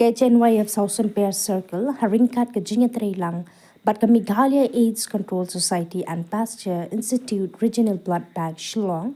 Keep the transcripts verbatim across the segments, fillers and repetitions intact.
H N Y F South Symper Circle, ha ryngkat ka jingïatreilang bad ka Meghalaya AIDS Control Society and Pasteur Institute Regional Blood Bank Shillong,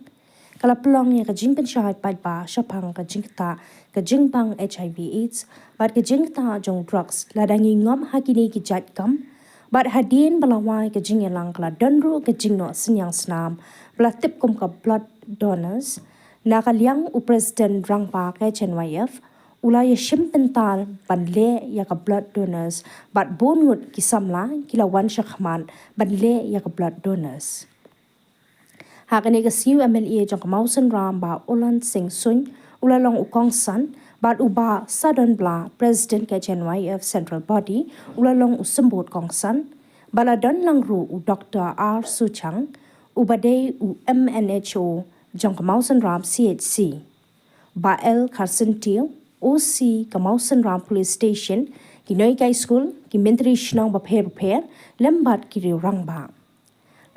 ka la pynlong ïa ka jingpynshai paidbah shaphang ka jingktah ka jingpang H I V AIDS bad ka jingktah jong drugs, lada ngi ngop ha kine ki jait kam bad hadien ba la wai ka jingïalang, ka la don ruh ka jingnoh synñiang snam ba la tip kum ka blood donors. Na ka liang u President Rangbah ka H N Y F u la ïashim bynta ban leh ïa ka blood donors bad bun ngut ki samla ki la wan shakhmat ban leh ïa ka blood donors. Ha kane ka sngi u M L A jong ka Mawsynram, Bah Ulan Singh Suin, u la long u kongsan, bad u Bah Sadon Blah, President ka H N Y F Central Body, u la long u symbud kongsan, ba la don lang ruh u Doktor R Suchang, u ba dei u M N H O jong ka Mawsynram C H C. Bah L Kharsyntiew, O C ka Mawsynram Police Station, ki nonghikai skul, ki myntri shnong bapher bapher, lem bad ki riew rangbah.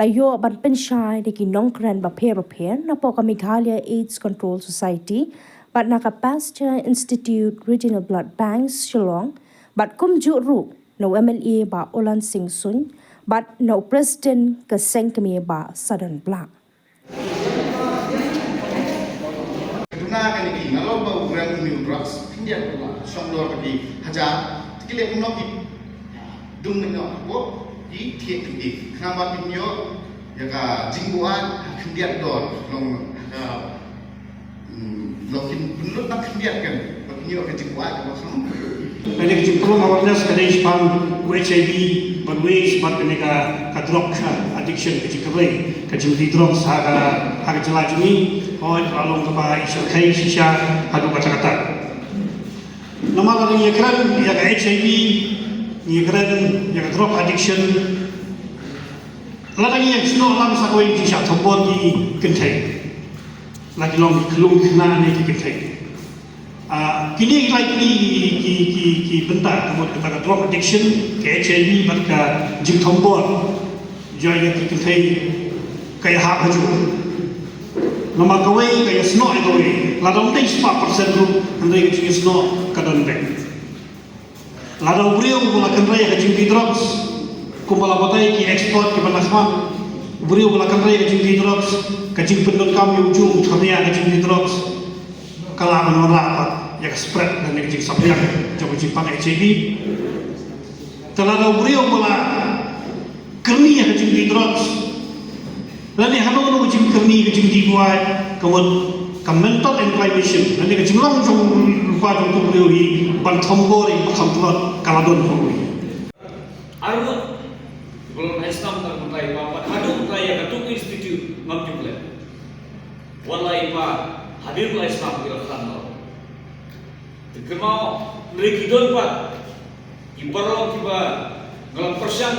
La ïoh ban pynshai da ki nongkren bapher bapher napoh ka Meghalaya AIDS Control Society bad na ka Pasteur Institute Regional Blood Bank Shillong, bad kumjuh ruh na u M L A Bah Ulan Singh Suin bad na u President ka seng kmie Bah Sadon Blah. Duna kane ki nalor ba u brand new drugs, khyndiat ba shong dor ki hajar, ki leh kumno ki dung mynno ko ki thied ki, khnang ba kin ïoh ïa ka jingbuaid ha khyndiat dor, long ha ka, hmm, long kin pynlut tang khyndiat kan ba kin ïoh ka jingbuaid kaba kham. Kane ka jingpynlong awareness ka dei shaphang u H I V bad u AIDS bad kane ka, ka drug addiction, ka jingkyrlei ka jingdih drugs ha ka, ha ka jylla jong ngi. Hooid, ka la long kaba i shyrkhei shisha haduh katta katta. Namar lada ngi ïakren ïa ka H I V, ngi ïakren ïa ka drug addiction, lada ngi ïasnoh lang sa kawei, ngi shah thombor ki kynthei. La ki long ki khyllung ki khynnah ne ki kynthei. Ah, kine ki lai kine ki, ki, ki, ki bynta, ka mut kata ka drug addiction, ka H I V bad ka jingthombor. Jia ïa ki kynthei ka ïahap hajuh. Namar kawei ka ïasnoh ïa kawei. Lada ym dei spah percent ruh, hynrei ka jingïasnoh ka don beit. Lada u briew u la kynrei ha ka jingdih drugs, kumba la batai ki expert kiba na khmat, u briew u la kynrei ha ka jingdih drugs, ka jingpyndonkam ïa u juh u tyrniang ha ka jingdih drugs, ka lah ban wanrah pat ïa ka spread lane ka jingsaphriang jong ka jingpang H I V. Te lada u briew u la kyrni ha ka jingdih drugs, lane hano hano ka jingkyrni, ka jingdih buaid, ka mut ka mental inclination, lane ka jinglong jong u lypa jong utu u briew hi ban thombor ïa ka kham tlot, ka la don ha u hi. Arngut ba la ai snam tang mynta ïa ka, bad haduh mynta ïa katu ka institute ngam ju klet. Wat la i pa hadien ba la ai snam ki la khlad noh. Te kynmaw, hynrei ki don pat ki paralok kiba nga la pyrshang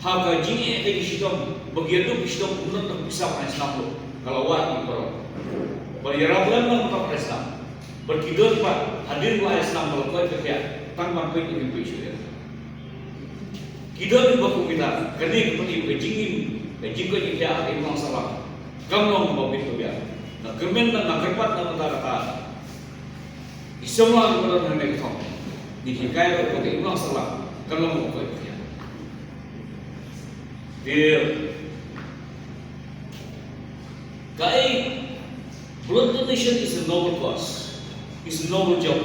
ha ka jingeh ka jingshitom, ba ki ïaduk ki shitom kumno, tang pisa ban ai snam ruh nga la wad ki paralok. Bad ïarap lem na ka ban ai snam. Bad ki don pat hadien ba la ai snam ba la koit ka khiah tang ban peit, ki peit shuh ïa. Ki don kiba kum kita, kane ka pynïap ka jingim, ka jingkoit ka khiah, ka imlang sahlang kam long kaba bit ba biang. Nga kyrmen, nga kyrpad na ka bynta kata ki samla kiba don hangne ka thong, ngi hikai ruh ba ka imlang sahlang kan long kaba koit ka khiah. Te kaei, blood donation is a noble cause, is a noble job.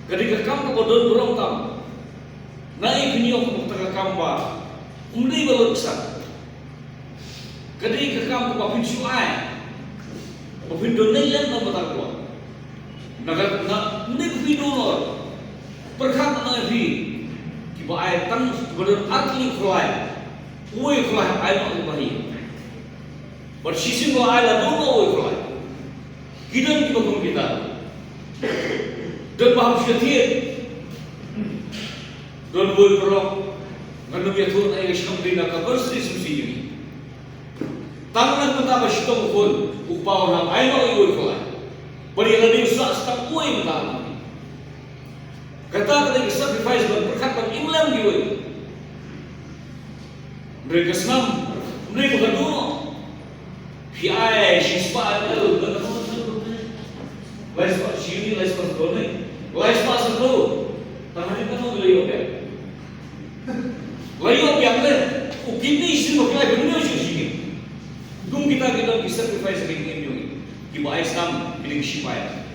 Ka dei ka kam kaba don burom tam. Nga ïohi ïa kata ka kam ba ym dei ba lut pisa. Ka dei ka kam kaba phin shu ai, ba phin don lem na ka bynta ka. Na ka, na, ym dei ba phin don lor. Pyrkhat na phi, kiba ai tang, kiba don ar tylli u khlaiñ, uwei u khlaiñ ai noh ïa u bahaïing. Bad shisien ba ai la don noh uwei u khlaiñ. Ki don kiba kum kita. Don ba hap shu thied. Don uwei u paralok, ngan ym ïathuh na ïa ka shnong, dei na ka Bursary Association. Tang na ka bynta ba shitom u khun, u kpa u nang ai noh ïa uwei u khlaiñ. Bad ïa lade u sah shitom uwei mynta. Kata ka dei ka sacrifice ban pyrkhat ban im lem ïa uwei. Hynrei ka snam, hynrei ba ka don noh. Phi ai shi spah ml, ba ka don noh. Lai spah shi unit, lai spah don noh. Laiot biang le, u kidney shisien ba ki ai ban ïoh shisien. Kum kita ki don ki sacrifice ki ïoh, kiba ai sdang ki dei ki shipai.